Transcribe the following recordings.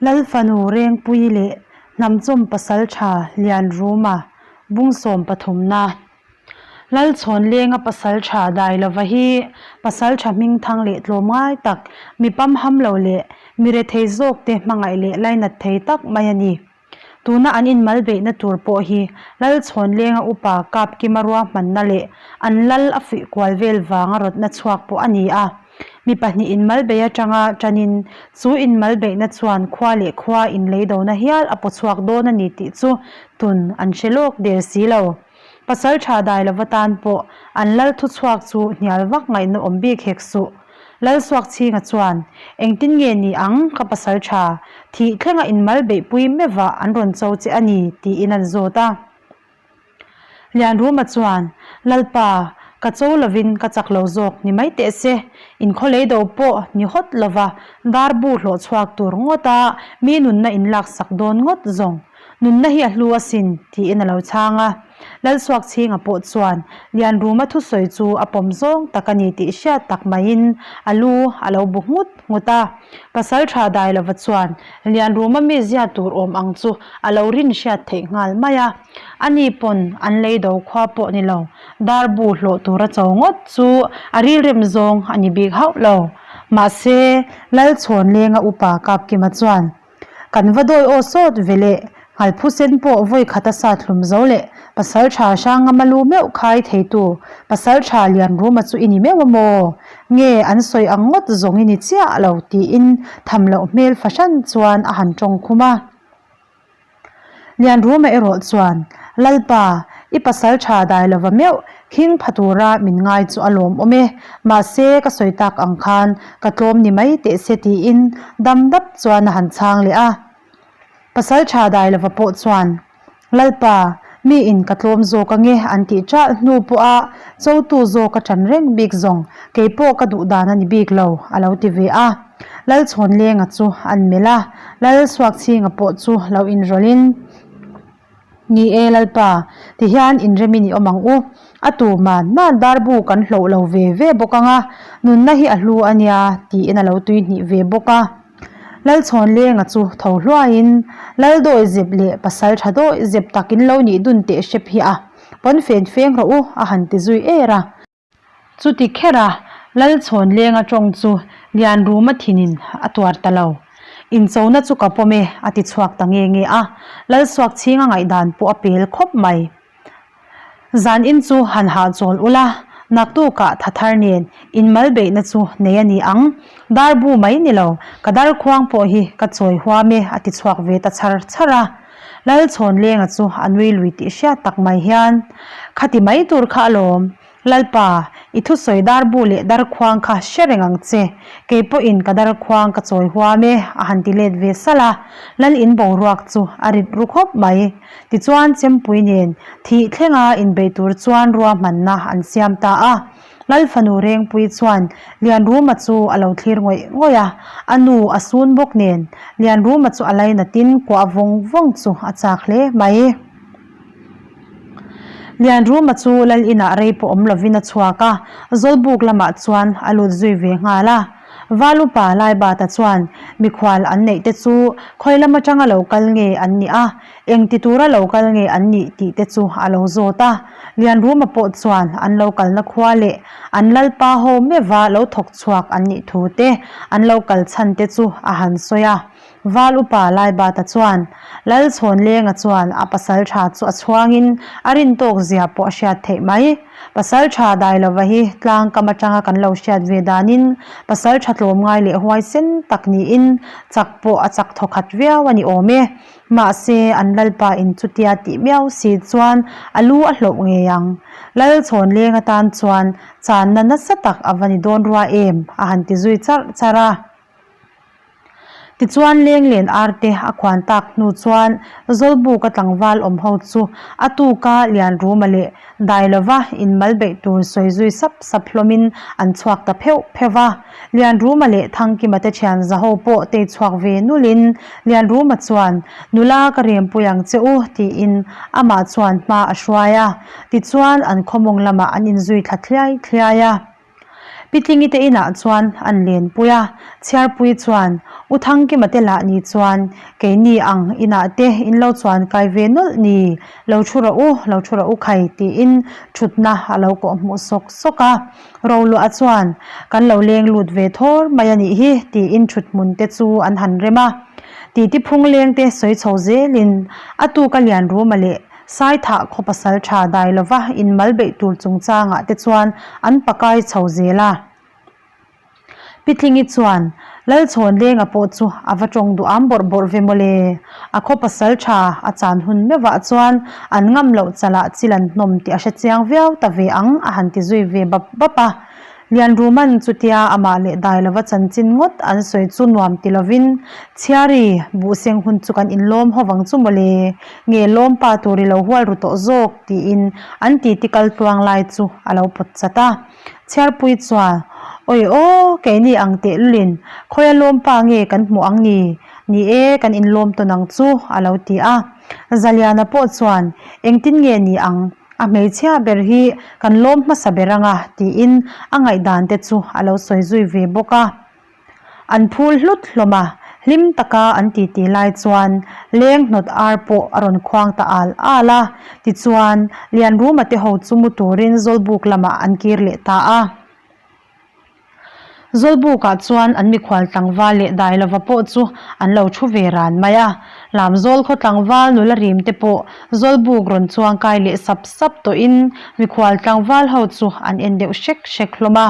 Lalfanu Rengpui leh Hnamchawm Pasaltha Lianruma bungsawm pathumna Lalchhawnlenga Pasaltha Dailova hi Pasaltha hmingthang leh tlawmngai tak, mi pamham lo leh mi rethei zawkte hmangaih leh lainat thei tak mai a ni. Tuna an inmal beihna tur pawh hi Lalchhawnlenga upa Kapkima ruahmanna leh an lal a fuih kual vel vanga rawtna chhuak pawh a ni a. Mi pahnih inmal bei atanga tanin chu inmal beihna chuan khua leh khua inleidona hial a pawchhuak dawn a ni tih chu tun an hre lawk der si lo. Pasal tha dai lova tan pawh an lal thuchhuak chu hnial vak ngaihna awm bik hek suh. Lalsuakchhinga chuan, Engtin nge ni ang, ka pasal tha, thih thlenga inmal beihpui meuhvah an rawn cho che a ni, tiin an zawt a. Lianruma chuan, Lalpa, ka cho lovin ka chak lo zawk ni mai teh se, inkhawlei do pawh ni hawt lova darbu hlawh chhuak tur ngawta mi nunna inlaksak dawn ngawt zawng. Nunna hi a hlu asin, tiin a lo chhang a. Lalsuakchhinga pawh chuan Lianruma thusawi chu a pawm zawng tak a ni tih hriat tak maiin a lu a lo bu nghut nghut a. Pasaltha Dailova chuan Lianruma mizia tur awm ang chu a lo rin hriat theih nghal mai a. Ani pawn an lei do khua pawh ni lo, darbu hlawh tura cho ngawt chu a rilrem zawng a ni bik hauh lo. Mahse, Lalchhawnlenga upa Kapkima chuan, Kan va dawi aw sawt ve leh, Nghalphu sen pawh vawi khat a sat hlum zo leh pasal tha Hrangama lu meuh khai theitu pasal tha Lianruma chu i ni meuh a maw? Nge an sawi ang ngawt zawng i ni chiah lo tiin tham loh hmel fahran chuan a han tawng khum a. Lianruma erawh chuan, Lalpa, i pasal tha dai lova meuh khing pha tura min ngai chu a lawmawm e, mahse ka sawi tak ang khan ka tlawm ni mai teh se tiin dam dap chuan a han chhang leh a. Pasal tha dai lova pawh chuan, Lalpa, mi in ka tlawm zawk ange an tih ṭalh hnu pawha chotu zawk a ṭan reng bik zawng kei pawh ka duh dan a ni bik lo a lo ti ve a. Lalchhawnlenga chu an melh a, Lalsuakchhinga pawh chu lo inrawlhin, Ni e Lalpa, tihian inremin i awm ang u. A tu man man darbu kan hloh lo ve ve bawk ang a, nunna hi a hlu a nia, tiin a lo tuihnih ve bawk a. Lalchhawnlenga chu tho hluaiin, Laldawi zep leh pasal tha dawi zep takin lo nih dun teh hrep hi a, pawn fen feng rawh u, a han ti zui er a. Chuti kher a, Lalchhawnlenga tawng chu Lianruma thinin a tuar ta lo. Inchona chu ka pawm e, a ti chhuak ta nge nge a. Lalsuakchhinga ngaihdan pawh a pel khawp mai. Zan in chu han hahchawl ula, naktukah tha thar nen inmal beihna chu nei a ni ang. Darbu mai ni lo, ka darkhuang pawh hi ka chawi huam e, a ti chhuak ve ta chhar chhar a. Lalchhawnlenga chu a nui lui tih hriat tak mai hian, Khati mai tur kha alawm, Lalpa, i thusawi darbu leh darkhuang kha hre reng ang che, kei pawhin ka darkhuang ka chawi huam e, a han ti let ve salh a. Lal in boruak chu a rit ru khawp mai. Tichuan Chempui nen thih thlenga inbei tur chuan ruahmanna an siam ta a. Lal fanu Rengpui chuan Lianruma chu a lo thlir ngawih ngawih a, a nu a sun bawk nen Lianruma chu a lainatin kuah vawng vawng chu a chak hle mai. Lianruma chu lal inah rei pawh awm lovin a chhuak a, Zawlbuk lamah chuan a lut zui ve nghal a. Valupa Laibata chuan mikhual an neih te chu khawi lam atanga lo kal nge an nih a, Eng ti tura lo kal nge an nih tih te chu a lo zawt a. Lianruma pawh chuan an lo kalna khua leh an lalpa ho meuha lo thawk chhuak an nih thu te, an lo kal chhan te chu a han sawi a. Val upa Laibata chuan Lalchhawnlenga chuan a pasal tha chu a chhuangin a rin tawk zia pawh a hriat theih mai. Pasal tha Dailova hi tlang kam atanga kan lo hriat ve danin pasal tha tlawmngai leh huaisen tak niin chak pawh a chak thawkhat viau a ni awm e. Mahse, an Lalpa in chutia tih miau si chuan a lu a hloh ngei ang. Lal chhawn leng atan chuan channa nasa tak a va ni dawn rua em? a han ti zui charh charh a. Tichuan leng len arte a khuan tak hnu chuan Zawlbuka tlangval awm ho chu a tuka Lianruma leh Dai lova inmal beih tur sawi zui sap sap hlawmin an chhuak ta pheuh pheuh va. Lianruma leh Thangkima te thian zaho pawh tei chhuak ve nulin Lianruma chuan, Nula ka rempui ang che u, tiin amah chuan hma a hruai a. Tichuan an khawmawng lamah an inzui thla thliai thliai a. Pitlingi te inah chuan an lenpui a, Chhiarpui chuan, U Thangkima te lah ni chuan keini ang inah te in lo chuan kai ve nawlh ni, lo thu rawh u, lo thu rawh u khai tiin thutna a lo kawh hmuh sawk sawk a. Roluah chuan, Kan lo leng lut ve thawr mai a nih hi tiin thuthmun te chu an han rem a. Titi phung leng te sawi chho zelin a tuka lian ruma leh Saithah khaw pasal tha dai lova inmal beih tur chungchangah te chuan an pakai chho zel a. Pitlingi chuan, Lalchhawn lenga pawh chu a va tawng duh am bawrh bawrh ve mawle. A khaw pasal tha a chan hun meuhah chuan an ngam loh chalah chil an hnawm tih a hre chiang viau ta ve ang a han ti zui ve bap bap a. Lianruman chutia amah leh dai lova chanchin ngawt an sawi chu nuam ti lovin, Chhiari, buhseng hun chu kan inlawm ho vang chu mawle, nge lawmpa tur i lo hual ru tawh zawk tiin an titi kal tluang lai chu a lo pawt chat a. Chhiarpui chuan, Awi aw, keini ang tehlulin khawia lawmpa nge kan hmuh ang ni? Ni e, kan inlawm tawn ang chu, a lo ti a. Zaliana pawh chuan, Engtin nge ni ang? A hmeichhia ber hi kan lawm hmasa ber anga, tiin a ngaihdan te chu a lo sawi zui ve bawk a. An phul hlut hlawm a, hlim taka an titi lai chuan leng hnawt ar pawh a rawn khuang ta al al a. Tichuan, Lianruma te ho chu mu turin Zawlbuk lamah an kir leh ta a. Zawlbukah chuan an mikhual tlangval leh Dailova pawh chu an lo thu ve ran mai a. Lamzawl khaw tlangval nula rim te pawh Zawlbuk rawn chuang kai leh sap sap tawhin mikhual tlangval ho chu an en deuh hrek hrek hlawm a.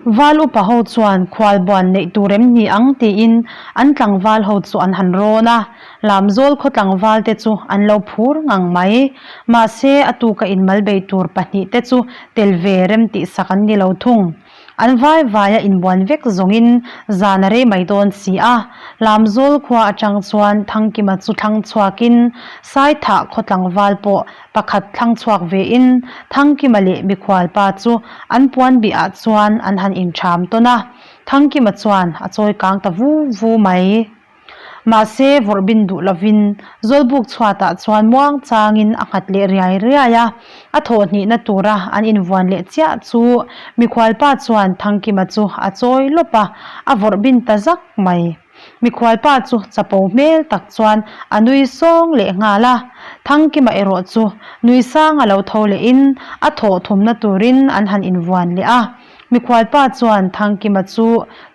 Val upa ho chuan khual buan neih tur em ni ang tiin an tlangval ho chu an han rawn a, Lamzawl khaw tlangval te chu an lo phur ngang mai. Mahse a tuka inmal bei tur pahnih te chu tel ve rem tih sak an ni lo thung. An vai vaia inbuan vek zawngin zan a rei mai dawn si a, Lamzawl khua atang chuan Thangkima chu thlang chhuakin Saithah khaw tlangval pawh Pakhat thlang chhuak vein Thangkima leh mikhualpa chu an puan bihah chuan an han intham tawn a, Thangkima chuan a chawi kang ta vu vu mai. Mahse, vawrh bin duh lovin Zawlbuk chhuatah chuan muang changin a nghat leh riai riai a, a thawh hnihna tura an invuan leh chiah chu mikhualpa chuan Thangkima chu a chawi lawp a, a vawrh bin ta zak mai. Mikhualpa chu chapo hmel tak chuan a nui sawng leh nghal a, Thangkima erawh chu nui sang a lo tho lehin a thawh thumna turin an han invuan leh a. Mikhualpa chuan Thangkima chu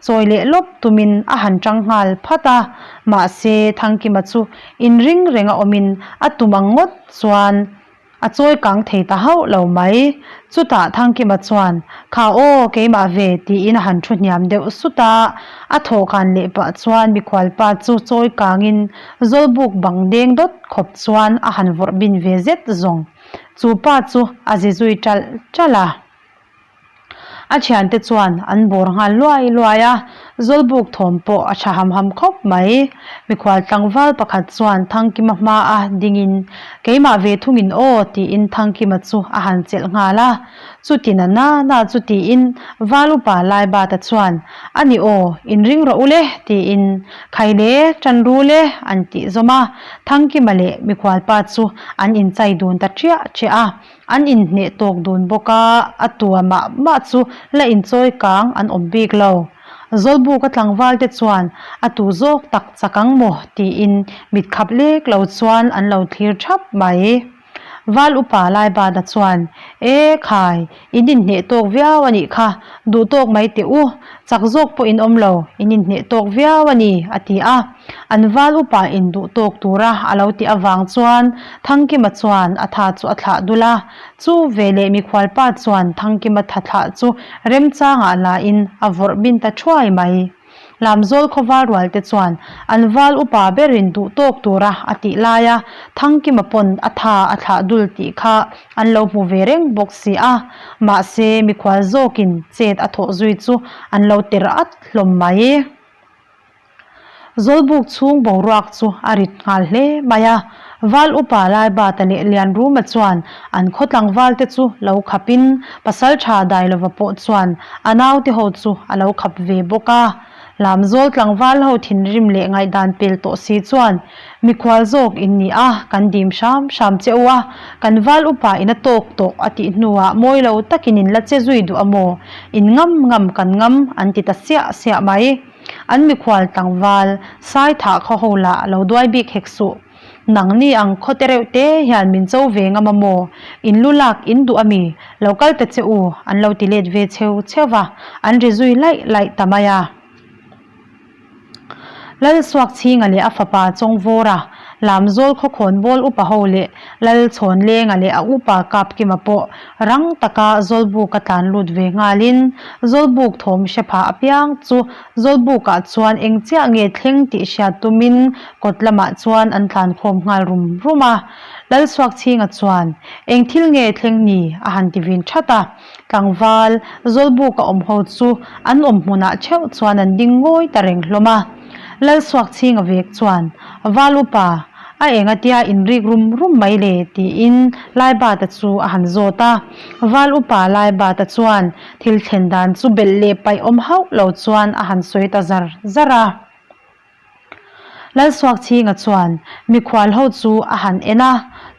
chawi leh lawp tumin a han tang nghal phat a, mahse Thangkima chu inring renga awmin a tum ang ngawt chuan A chawi kang thei ta hauh lo mai. Chutah Thangkima chuan, Kha aw, keimah ve, tiin a han thu hniam deuh sut a. A thawhkan leh pah chuan mikhualpa chu chawi kangin Zawlbuk bang deng dawt khawp chuan a han vawrh bin ve zet zawng. Chu pa chu a zi zui ṭalh ṭalh a. A thiante chuan an bawr nghal luai luai a, Zawlbuk thawm pawh a tha ham ham khawp mai. Mikhual tlangval pakhat chuan Thangkima hmaa dingin, Keimah ve thungin aw, tiin Thangkima chu a han chelh nghal a. Chuti na na na chu tiin Val upa Laibata chuan, A ni aw, inring rawh u le, tiin, Khai le, tan ru le, an tih zawm a. Thangkima leh mikhualpa chu an inchai dun ta chiah chiah a. An inhneh tawk dun bawk a, a tua mah mah chu la inchawi kang an awm bik lo. Zawlbuka tlangval te chuan a tu zawk tak chak ang maw tiin mit khap lek lo chuan an lo thlir thap mai. Val upa Laibana chuan, E khai, in inhneh tawk viau a nih kha, duh tawk mai teh u, chak zawk pawh in awm lo, in inhneh tawk viau a ni, a ti a. An val upa in duh tawk tura a lo tih avang chuan Thangkima chuan a tha chu a thlah dul a. Chu veleh mikhualpa chuan Thangkima tha thlah chu remchangah lain a vawrh bin ta thuai mai. Lamzawl khaw val rual te chuan an val upa berin duh tawk tura a tih laia Thangkima pawn a tha a thlah dul tih kha an lo hmu ve reng bawk si a. Mahse mikhual zawkin chet a thawh zui chu an lo ter at hlawm mai. Zawlbuk chhung boruak chu a rit nghal hle mai a, Val upa Laibata leh Lianruma chuan an khaw tlangvalte chu lo khapin Pasaltha Dailova pawh chuan a naute ho chu a lo khap ve bawk a. Lamzawl tlangval ho thinrim leh ngaihdan pel tawh si chuan mikhual zawk in ni a, kan dim hram hram che u a, kan val upa in a tawk tawh a tih hnuah mawi lo takin in la che zui duh a maw? In ngam ngam kan ngam an ti ta siah siah mai. An mikhual tlangval Saithah khaw ho lah lo duai bik hek suh. Nangni ang khaw te reuh te hian min cho ve ngam a maw? In lu lak in duh a mi? Lo kal ta che u, an lo ti let ve cheu cheu va, an ri zui laih laih ta mai a. Lalsuakchhinga leh a fapa Chawngvawra, Lamzawl khawkhawnbawl upa ho leh Lalchhawnlenga leh a upa Kapkima pawh rang taka Zawlbuk a tlan lut ve nghalin Zawlbuk thawm hre pha apiang chu Zawlbukah chuan eng chiah nge thleng tih hriat tumin kawt lamah chuan an tlan khawm nghal rum rum a. Lalsuakchhinga chuan, Eng thil nge thleng ni? a han ti vin that a. Tlangval, Zawlbuka awm ho chu an awm hmunah theuh chuan an ding ngawi ta reng hlawm a. Lalsuakchhinga vek chuan, Val upa, a eng atia inrik rum rum mai le? tiin Laibata chu a han zawt a. Val upa Laibata chuan thil thlen dan chu belh leh paih awm hauh lo chuan a han sawi ta zar zar a. Lalsuakchhinga chuan mikhual ho chu a han en a,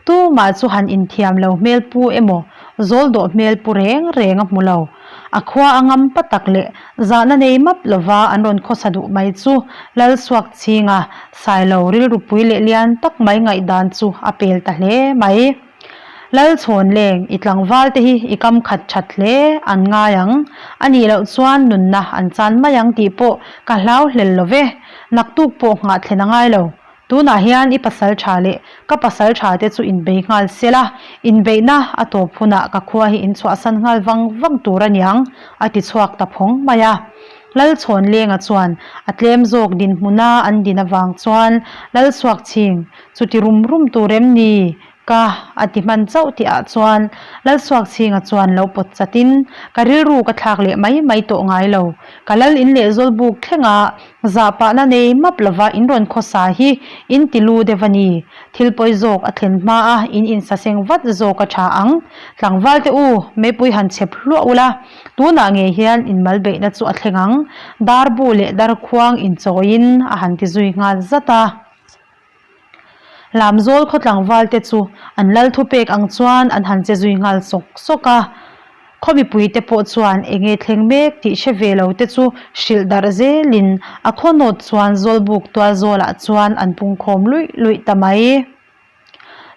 tumah chu han inthiam lo hmel pu emaw zawl dawh hmel pu reng reng a hmu lo. A khua a ngam pa tak leh zahna nei map lova an rawn khawsa duh mai chu Lalsuakchhinga Sailo rilrupui leh lian tak mai ngaihdan chu a pel ta hle mai. Lalchhawn leng, i tlangval te hi i kam khat that hle an ngai ang. A nih loh chuan nunna an chan mai ang tih pawh ka hlau hlel lo ve. Naktuk pawh nghah thlen a ngai lo. Tunah hian i pasal tha leh ka pasal tha te chu inbei nghal se la, inbeihna a tawp hunah ka khua hi inchhuahsan nghal vang vang tur a niang, a ti chhuak ta phawng mai a. Lalchhawn lenga chuan a tlem zawk dinhmuna an din avang chuan Lalsuakchhing, chuti rum rum tur em ni? Ka a ti hman chauh tih ah chuan Lalsuakchhinga chuan lo pawt chat in ka rilru ka thlak leh mai mai tawh ngai lo. Ka lal in leh zawlbuk thleng a zah pahna nei map lova in rawn khawsa hi in ti lu deuh a ni. Thil pawi zawk a thlen hma a in insaseng vat zawk a tha ang. Tlangval te u, meipui han chep hluah ula, tunah ngei hian in mal beihna chu a thleng ang. Darbu leh darkhuang inchawiin a han ti zui nghal zat a. Lamzawl khaw tlangvalte chu an lal thupek ang chuan an han che zui nghal sawk sawk a, khaw mipuite pawh chuan eng nge thleng mek tih hre ve lo te chu hrilh darh zelin a khaw nawt chuan Zawlbuk tual zawlah chuan an pungkhawm luih luih ta mai.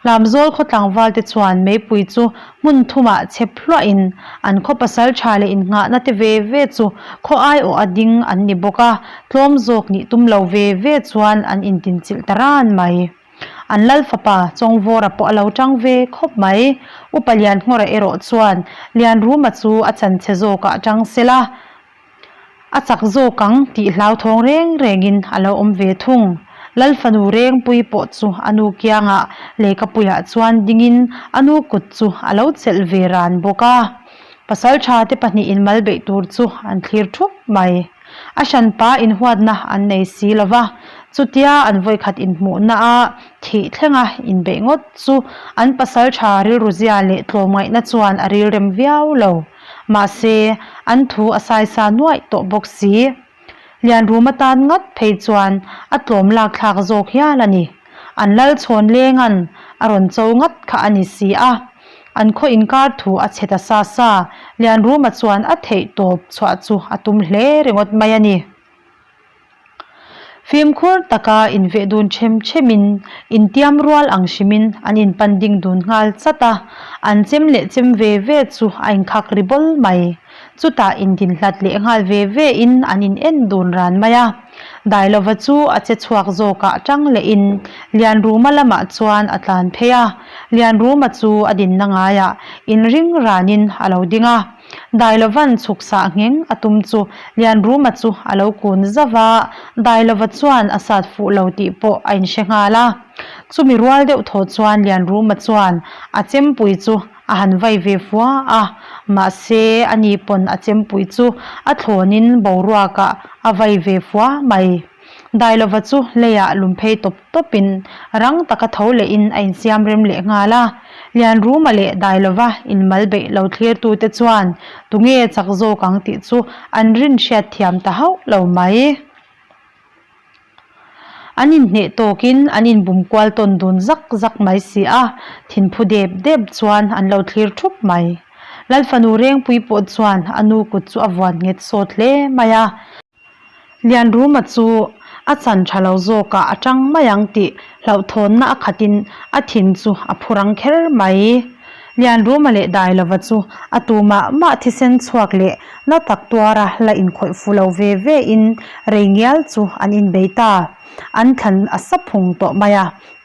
Lamzawl khaw tlangvalte chuan meipui chu hmun thumah chep hluahin an khaw pasal tha leh innghahna te ve ve chu khaw aiawh a ding an ni bawk a, tlawm zawk nih tum lo ve ve chuan an intinchilh ta ran mai. An lal fapa Chawngvawra pawh a lo tang ve khawp mai. Upa Lianhngawra erawh chuan Lianruma chu a chanchhe zawkah tang sela, A chak zawk ang tih hlauthawng reng rengin a lo awm ve thung. Lal fanu Rengpui pawh chu a nu kiangah lehkhapuiah chuan dingin a nu kut chu a lo chelh ve ran bawk a. Pasaltha te pahnihin mal beih tur chu an thlir thup mai. A hranpa inhuatna an nei si lo va, chutia an vawikhat inhmuhna a thih thlenga inbeih ngawt chu an pasaltha rilruzia leh tlawmngaihna chuan a rilrem viau lo. Mahse, an thu a saisa nuaih tawh bawk si. Lianrum atan ngat phei chuan a tlawm lak thlak zawk hial a ni. An lal chhawn lengan a rawn cho ngat kha a ni si a. An khaw inkar thu a chhe ta sa sa, Lianruma chuan a theih tawp chhuah chu a tum hle ringawt mai a ni. Fimkhur taka inveh dun them themin intiam rual ang hrimin an inpan ding dun nghal chat a, an chem leh chem ve ve chu a inkhak ri bawl mai. Chutah indin hlat leh nghal ve ve in an in en dun ran mai a. Dailova chu a che chhuak zawkah tang lehin Lianruma lamah chuan a tlan phei a, Lianruma chu a dinna ngaiah inring ranin a lo ding a. Dailovan chhuk sah ngheng a tum chu Lianruma chu a lo kun zauh a, Dailova chuan a sat fuh lo tih pawh a inhre nghal a. Chumi rual deuh thaw chuan Lianruma chuan a chempui chu a han vai ve fua a, mahse ani pawn a chempui chu a thlawnin boruakah a vai ve fua mai. Dailova chu leiah lum phei tawp tawpin rang taka tho lehin a insiam rem leh nghal a. Lianruma leh Dailova inmal beih lo thlirtute chuan tunge chak zawk ang tih chu an rin hriat thiam ta hauh lo mai. An inhneh tawkin an inbum kual tawn dun zak zak mai si a, thinphu dep dep chuan an lo thlir thup mai. Lalfanu Rengpui pawh chuan a nu kut chu a vuan nghet sawt hle mai a. Lianruma chu a chan tha lo zawkah a tang mai ang tih hlauhthawnna a khatin a thin chu a phu rang kher mai. Lianruma leh Dailova chu a tu mah mah thisen chhuak leh na tak tuara la inkhawih fu lo ve ve in rei ngial chu an inbei ta. An thlan a sa phung tawh mai a.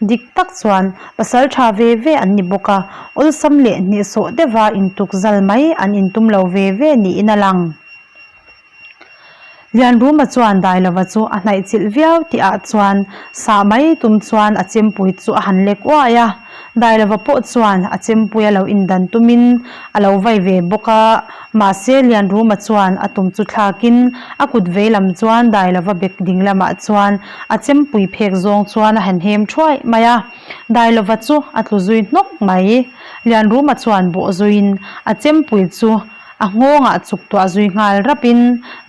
Dik tak chuan pasal tha ve ve an ni bawk a, awlsam leh hnehsawh deuha intuk zal mai an intum lo ve ve niin a lang. Lianruma chuan Dailova chu a hnaih chilh viau tih ah chuan sah mai tum chuan a chempui chu a han lek uai a, Dailova pawh chuan a chempui a lo indan tumin a lo vai ve bawk a, mahse Lianruma chuan a tum chu thlakin a kut vei lam chuan Dailova bek ding lamah chuan a chempui phek zawng chuan a han hem thuai mai a, Dailova chu a tlu zui hnawk mai. Lianruma chuan bawh zuiin a chempui chu. A nghawngah chuk tuah zui nghal rapin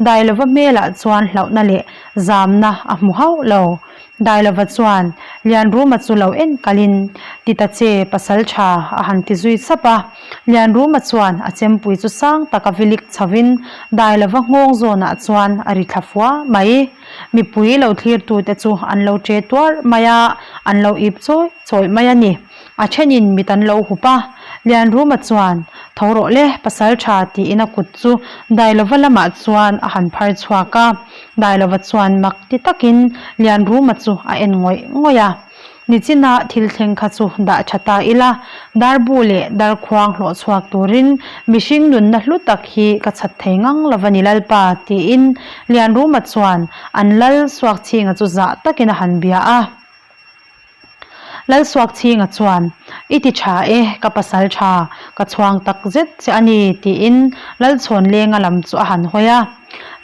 Dailova hmelah chuan hlauhna leh zamna a hmu hauh lo. Dailova chuan Lianruma chu lo en kalin, Ti ta che, pasal tha, a han ti zui sap a. Lianruma chuan a chempui chu sang taka vilik chhovin Dailova nghawng zawnah chuan a ri thla fua mai. Mipui lo thlirtute chu an lo che tuar mai a, an lo ip chawi chawi mai a ni. A thenin mit an lo hup a, Lianruma chuan, Tho rawh le, pasal tha tiin a kut chu Dailova lamah chuan a han phar chhuak a. Dailova chuan mak ti takin Lianruma chu a en ngawih ngawih a. Nichina thil thleng kha chu dah tha ta ila, darbu leh darkhuang hlawh chhuak turin mihring nunna hlu tak hi ka chhat thei ngang lo va ni Lalpa tiin Lianruma chuan an lal Suakchhinga chu zah takin a han bia a. Lalsuakchhinga chuan, I ti tha e, ka pasal tha, ka chhuang tak zet che a ni, tiin Lalchhawnlenga lam chu a han hawi a.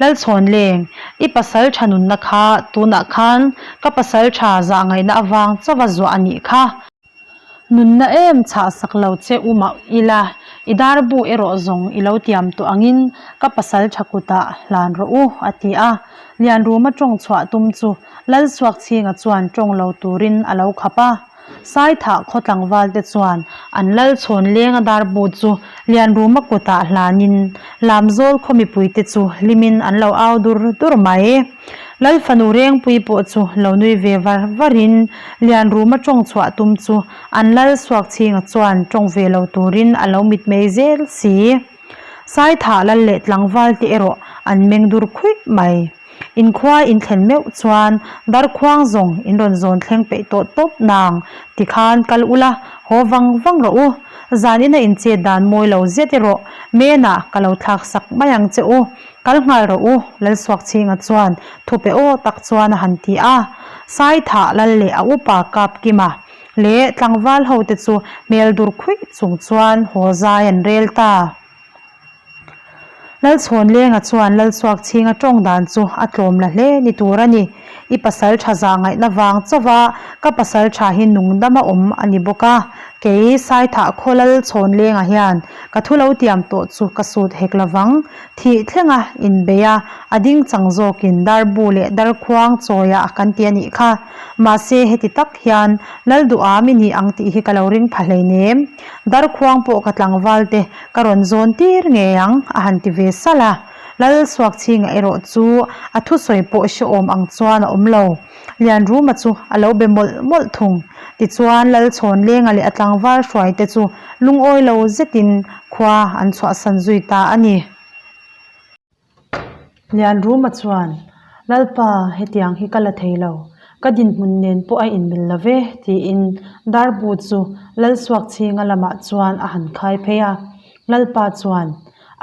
Lalchhawnleng, i pasal tha nunna kha tunah khan ka pasal tha zah ngaihna avang chauha zuah a nih kha. Nunna em chhah sak lo che u mah ila, i darbu erawh zawng i lo tiam tawh angin ka pasal tha kutah hlan rawh u, a ti a. Lianruma tawng chhuah tum chu Lalsuakchhinga chuan tawng lo turin a lo khap a. Saithah khaw tlangvalte chuan an Lalchhawn lenga darbu chu Lianruma kutah hlanin Lamzawl khaw mipuite chu hlimin an lo au dur dur mai. Lalfanu Rengpui pawh chu lo nui ve var varin Lianruma tawng chhuah tum chu an Lalsuakchhinga chuan tawng ve lo turin a lo mitmei zel si. Saithah lal leh tlangval te erawh an meng dur khuih mai. Inkhua in thlen meuh chuan darkhuang zawng in rawn zawn thleng peih tawh tawp nang tikhan kal ula haw vang vang rawh u. Zan ina in chet dan mawi lo zet erawh menah ka lo thlak sak mai ang che u. Kal nghal rawh u, Lalsuakchhinga chuan thupe aw tak chuan a han ti a. Saithah lal leh a upa Kapkima leh tlangval ho te chu hmel dur khuih chung chuan haw zai an rel ta. Lalchhawnlenga chuan Lalsuakchhinga tawng dan chu a tlawm la hle ni tur a ni. I pasal tha zah ngaihna vang chauha ka pasal tha hi nungdama awm a ni bawk a, kei Saithah khaw Lalchhawnlenga hian ka thu lo tiam tawh chu ka sut hek lovang. Thih thlenga inbei a, a ding chang zawkin darbu leh darkhuang chawia kan ti a nih kha. Mahse heti tak hian Lalduham i ni ang tih hi ka lo ring pha hleinem. Darkhuang pawh ka tlangval te ka rawn zawn tir ngei ang a han ti ve salh a. Lalsuakchhinga erawh chu a thusawi pawh hrehawm ang chuan a awm lo. Lianruma chu a lo be mawlh mawlh thung. Tichuan Lalchhawnlenga leh a tlangval hruai te chu lungawi lo zetin khua an chhuahsan zui ta a ni. Lianruma chuan, Lalpa, hetiang hi ka la thei lo. Ka dinhmun nen pawh a inmil lo ve, tiin darbu chu Lalsuakchhinga lamah chuan a han khai phei a. Lalpa chuan,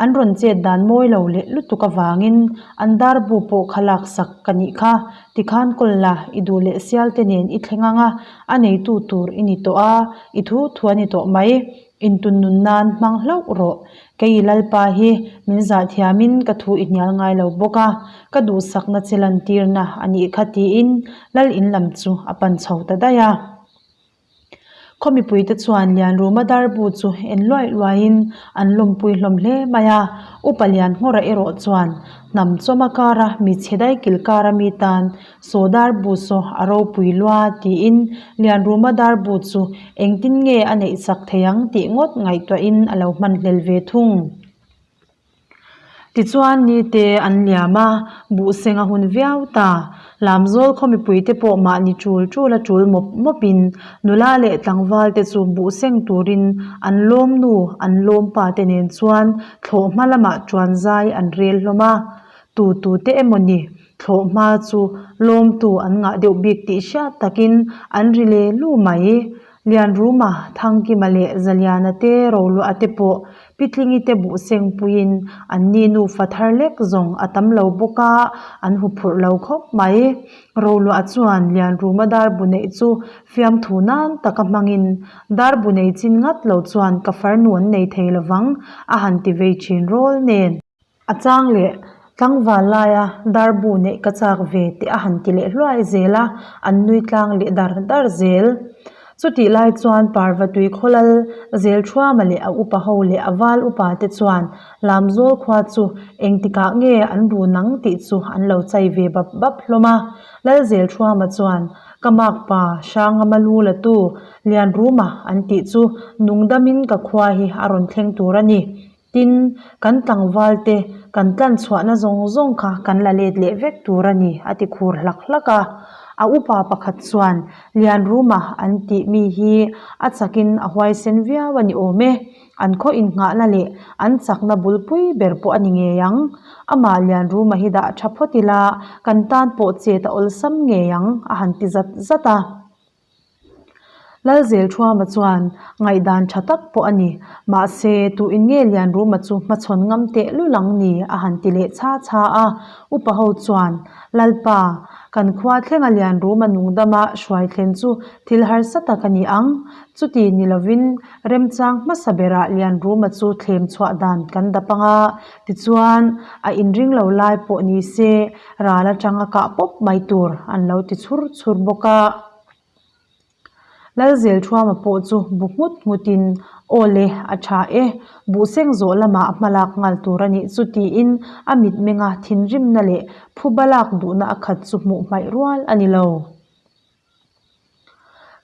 An rawn chet dan mawi lo leh lutuk avangin an darbu pawh kha laksak ka nih kha. Tikhan kawl la, i duh leh sial te nen i thleng ang a, a neitu tur i ni tawh a, i thu thu a ni tawh mai. Intun nun nan hmang hlauh rawh. Kei Lalpa hi min zah thiamin ka thu i hnial ngai lo bawk a, ka duhsakna che lantirna a nih kha tiin Lal in lam chu a pan chho ta daih a. Khaw mipuite chuan Lianruma darbu chu en luai luaiin an lawmpui hlawm hle mai a, Upa Lianhmawra erawh chuan hnam chawma kara mi chhe daikil kara mi tan saw darbu saw a ropui lua tiin Lianruma darbu chu engtin nge a neih chak thei ang tih ngawt ngaihtuahin a lo hmanhlel ve thung. Tichuan nite an liam a, buhseng a hun viau ta. Lamzawl khaw mipuite pawh mahni tul tul a tul mawp mawpin nula leh tlangval te chu buhseng turin an lawmnu an lawmpa te nen chuan thlawhhma lamah tuan zai an rel hlawm a. Tu tu te emaw ni thlawhhma chu lawmtu an ngah deuh bik tih hriat takin an ri le lu mai. Lianruma, Thangkima leh Zaliana te Roluah te pawh Pitlingi te buhseng puiin an ni nufa thar lek zawng a tam lo bawk a, an huphurh lo khawp mai. Roluah chuan Lianruma darbu neih chu fiamthu nan taka hmangin, Darbu nei chin ngat lo chuan ka farnu an nei thei lovang a han ti vei thin rawl nen. A chang leh tlangval laia darbu neih ka chak ve teh a han ti leh hluai zel a, an nui tlang leh dar dar zel. Chutih lai chuan Parvatui khawlal Zelthuama leh a upa ho leh a val upa te chuan Lamzawl khua chu engtikah nge an ru nang tih chu an lo chai ve bap bap hlawm a. Lal Zelthuama chuan ka makpa Hrangama lu la tu Lianruma an tih chu nungdamin ka khua hi a rawn thleng tur a ni. Tin, kan tlangval te kan tlan chhuahna zawng zawng kha kan la let leh vek tur a ni, a ti khur hlak hlak a. A upa pakhat chuan, Lianruma an tih mi hi a chakin a huaisen viau a ni awm e. An khaw innghahna leh an chakna bulpui ber pawh a ni ngei ang. Amah Lianruma hi dah tha phawt ila, kan tan pawh chet a awlsam ngei ang, a han ti zat zat a. Lalzelthuama chuan ngaihdan tha tak pawh a ni. Mahse, tuin nge Lianruma chu hmachhawn ngam teh lul ang ni? a han ti leh chha chha a. Upa ho chuan, Lalpa, kan khua thlenga Lianruma nungdama hruai thlen chu thil harsa tak a ni ang. Chuti ni lovin remchang hmasa berah Lianruma chu thlem chhuah dan kan dap ang a, tichuan a inring lo lai pawh ni se ral atang a kah pawp mai tur an lo ti chhur chhur bawk a. Lalzelthuama pawh chu bu nghut nghutin, Aw le, a tha e, buhseng zawh lamah a hmalak nghal tur a nih chu tiin a mitmenga thinrimna leh phuba lak duhna a khat chu hmuh hmaih rual a ni lo.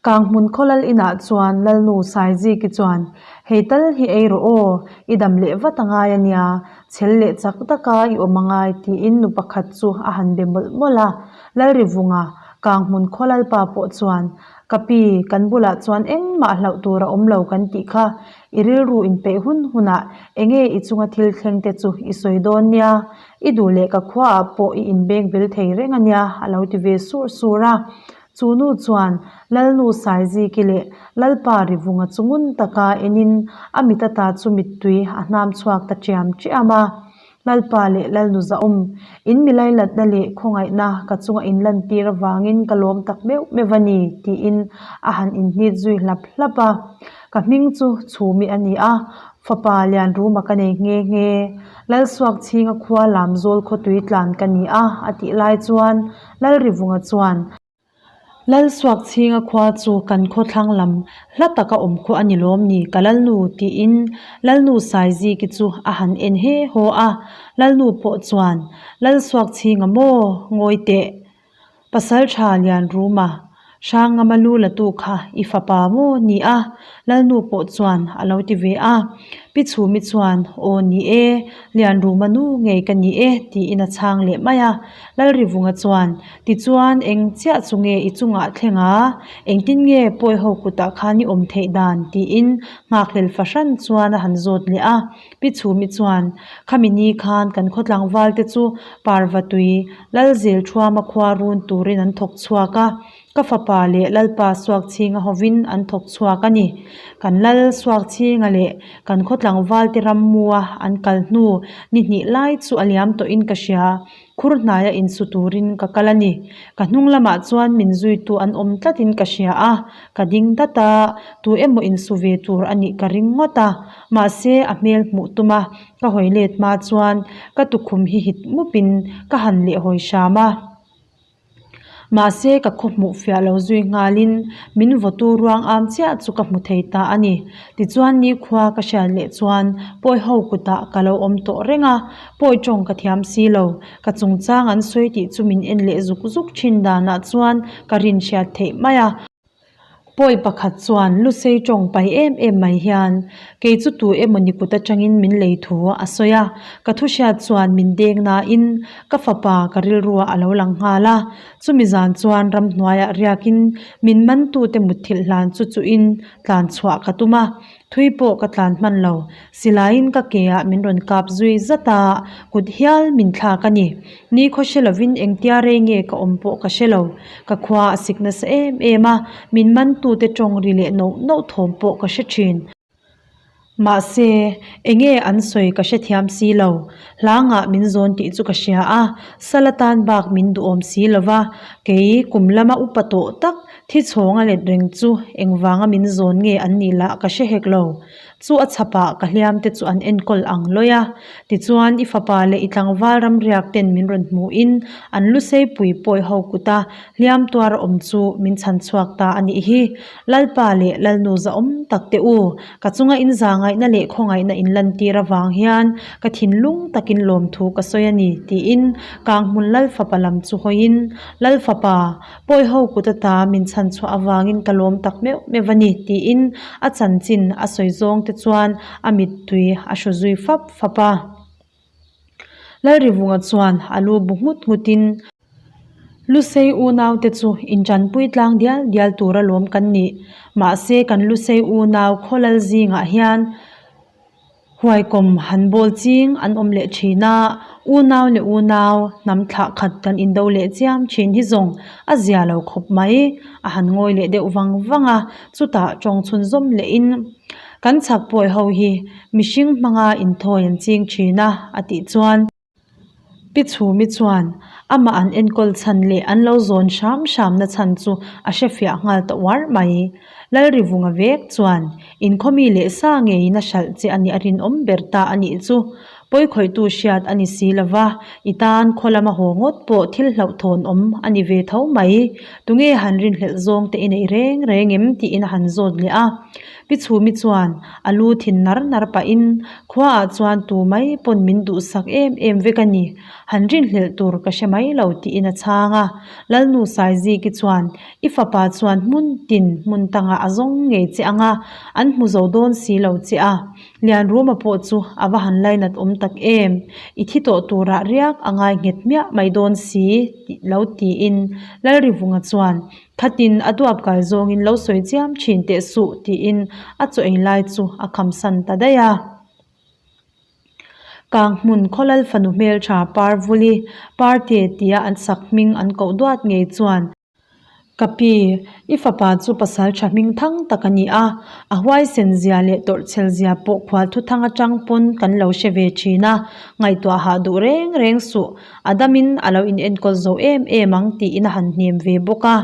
Kanghmun khawlal inah chuan Lalnu Saiziki chuan, Hei tal hi ei rawh aw, i dam leh vat a ngai a nia, chhel leh chak taka i awm a ngai tiin nu pakhat chu a han be mawlh mawlh a. Lalrivunga, Kanghmun khawlalpa pawh chuan, Ka pi, kan bulah chuan engmah hlauh tur a awm lo kan tih kha, i rilru inpeih hun hunah enge i chunga thil thleng te chu i sawi dawn nia, I duh leh ka khuaah pawh i inbeng bel thei reng a nia, a lo ti ve sur sur a. Chu nu chuan Lalnu Saiziki leh Lalpa Rivunga chu ngun taka enin a mit ata chu mittui a hnam chhuak ta ṭiam ṭiam a. Lalpa leh Lalnu Zahawm, in mi lailatna leh khawngaihna ka chunga inlantir avangin ka lawm tak meuh meuh a ni, tiin a han inhnit zui hlap hlap a. Ka hming chu Chhumi a ni a, fapa Lianruma ka nei nghe nghe. Lalsuakchhinga khua Lamzawl khawtui tlan ka ni a, a tih lai chuan Lalrivunga chuan, Lalsuakchhinga khua chu kan khawthlang lam hla taka awm khu a ni lawm ni ka Lalnu tiin Lalnu Saiziki chu a han en he haw a, Lalnu pawh chuan, Lalsuakchhinga maw ngawi teh. Pasalṭha Lianruma, Hrangama lu latu kha i fapa maw ni a? Lalnu pawh chuan a lo ti ve a. Pi Chhumi chuan, Aw ni e, Lianruma nu ngei ka ni e tiin a chhang leh mai a. Lalrivunga chuan, Tichuan eng chiah chu nge i chungah thleng a? Engtin nge pawiho kutah khan i awm theih dan? tiin nghakhlel fahran chuan a han zawt leh a. Pi Chhumi chuan, Khami ni khan kan khaw tlangval te chu Parvatui, Lalzelthuama khua run turin an thawk chhuak a, ka fapa leh Lalpa Suakchhinga hovin an thawk chhuak a ni. Kan Lal Suakchhinga leh kan khaw tlangval te rammua an kal hnu ni hnih lai chu a liam tawhin ka hria. Khur hnaia insu turin ka kal a ni. Ka hnung lamah chuan min zuitu an awm tlatin ka hria a, ka ding dat a, tu emaw insu ve tur a nih ka ring ngawt a. Mahse, a hmel hmuh tum a, ka hawi let hma chuan ka tukhum hi hit mupin ka han leh hawi hram a. Mahse, ka khaw hmuh fiah lo zui nghalin min vawtu ruang am chiah chu ka hmu thei ta a ni. Tichuan nikhua ka hriat leh chuan pawi ho kutah ka lo awm tawh reng a, pawi tawng ka thiam si lo. Ka chungchang an sawi tih chu min en leh zuk zuk thin danah chuan ka rin hriat theih mai a. Pawi pakhat chuan Lusei tawng pai em em mai hian kei chu tu emaw ni kut atangin min lei thu a sawi a, ka thu hriat chuan min deng nain ka fapa ka rilruah a lo lang nghal a. Chumi zan chuan ramhnuaiah riakin min mantute mutthilh hlan chu chuhin tlan chhuah ka tum a, thui pawh ka tlan hman lo. Silaiin ka ke ah min rawn kap zui zat a, kut hial min thlak a ni. Ni khaw hre lovin engtia rei nge ka awm pawh ka hre lo. Ka khua a sik nasa em em a, min mantute tawng ri leh noh noh thawm pawh ka hre thin. Mahse, enge an sawi ka hrethiam si lo. Hlangah min zawn tih chu ka hria a, sal atan bak min duhawm si lo va, kei kum lama upa tawh tak thi chhawng a let reng chu engvanga min zawn nge an nih lah ka hre hek lo. Chu a chhapah ka hliam te chu an enkawl ang lawi a, tichuan i fapa leh i tlangval ramriak ten min rawn hmuhin an luseipui pawi ho kuta hliam tuar a awm chu min chhan chhuak ta a nih hi. Lalpa leh Lalnu zahawm tak te u, ka chunga in zahngaihna leh khawngaihna in lantir avang hian ka thinlung takin lawmthu ka sawi a ni, tiin Kanghmun Lalfapa lam chu hawiin, Lalfapa, pawi ho kut ata min chhan chhuah avangin ka lawm tak meuh meuh a ni, tiin a chanchin a sawi zawng te chuan a mittui a hru zui fap fap a. Lalrivunga chuan a lu bu nghut nghutin, Lusei unaute chu inṭanpui tlang dial dial tur alawm kan nih. Mahse kan Lusei unau khawlal zingah hian huaikawm han bawl ching an awm leh ṭhin a, unau leh unau hnam thlah khat kan indo leh chiam ṭhin hi zawng a zia lo khawp mai. A han ngawi leh deuh vang vang a, chutah ṭawng chhunzawm lehin kan chhak pawi ho hi mihring hmanga inthawi an ching ṭhin a, a tih chuan. Pi Chhumi chuan amah an enkawl chhan leh an lo zawn hram hramna chhan chu a hrefiah nghal ta uar mai. Lalrivunga vek chuan inkhawmi leh sa ngeiin a hralh che a nih a rinawm ber ta a nih chu. Pawikhawihtu hriat a ni si lo va, i tan khaw lama haw ngawt pawh thil hlauhthawn awm a ni ve tho mai. Tunge han rinhlelh zawng te i neih reng reng em tiin a han zawt leh a. Pi Chhumi chuan a lu thin nar nar pahin khuaah chuan tu mai pawn min duhsak em em vek a ni, han rinhlelh tur ka hre mai lo tiin a chhang a. Lalnu Saiziki chuan i fapa chuan hmun tin hmun tangah a zawng ngei che ang a, an hmu zo dawn si lo che a. Lianruma pawh chu a va han lainat awm tak em, i thi tawh turah riak a ngai nghet miah mai dawn si tih lo tiin Lalrivunga chuan Khatin a duap kai zawngin lo sawi chiam thin teh suh tiin a chaw ei lai chu a khamsan ta daih a. Kanghmun khawlal fanu hmeltha Parvuli, Parte tia an sak hming an koh duat ngei chuan, Ka pi, i fapa chu pasal tha hming thang tak a ni a, a huaisen zia leh tawrhchhel zia pawh khual thuthang atang pawn kan lo hre ve thin a, ngaihtuah hah duh reng reng suh. A damin a lo in enkawl zo em em ang tiin a han hnem ve bawk a.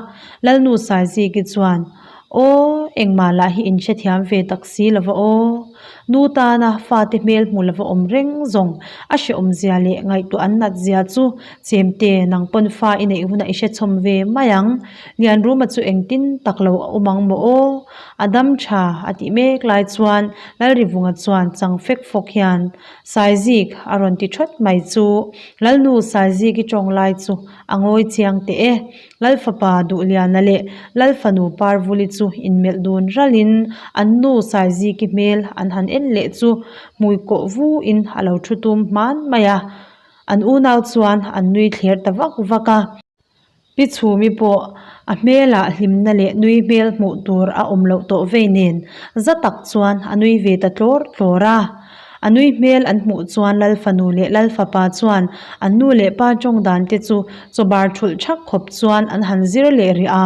Lalnu Saiziki chuan, Aw, engmah lah hi in hrethiam ve tak si lova aw. Nu tana fate hmel hmu lova awm reng zawng a hrehawmzia leh ngaihtuah an nat zia chu chemte nang pawn fa i neih hunah i hrechhawm ve mai ang. Lianruma chu engtin tak lo a awm ang maw aw. A dam tha a tih mek lai chuan Lalrivunga chuan chang fek fawk hian Saizik a rawn ti thawt mai chu Lalnu Saizik i tawng lai chu a ngawi chiang teh e. Lalfapa Duhliana leh Lalfanu Parvuli chu inmelh dun ralin an nu Saiziki hmel an han en leh chu hmui kawh vuin a lo thu tum hman mai a. An unau chuan an nui thler ta vak vak a. Pi Chhumi pawh a hmelah hlimna leh nui hmel hmuh tur a awm loh tawh vei nen za tak chuan a nui ve ta tlawr tlawr a. A nui hmel an hmuh chuan Lalfanu leh Lalfapa chuan an nu leh pa tawng dan te chu chawbar thulh thak khawp chuan an han zir leh rih a.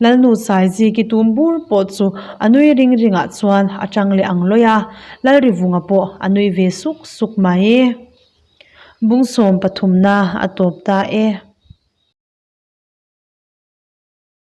Lalnu Saiziki tum bur pawh chu a nui ring ringah chuan a tang leh ang lawih a. Lalrivunga pawh a nui ve suk suk mai. Bungsawm pathumna a tawp ta e.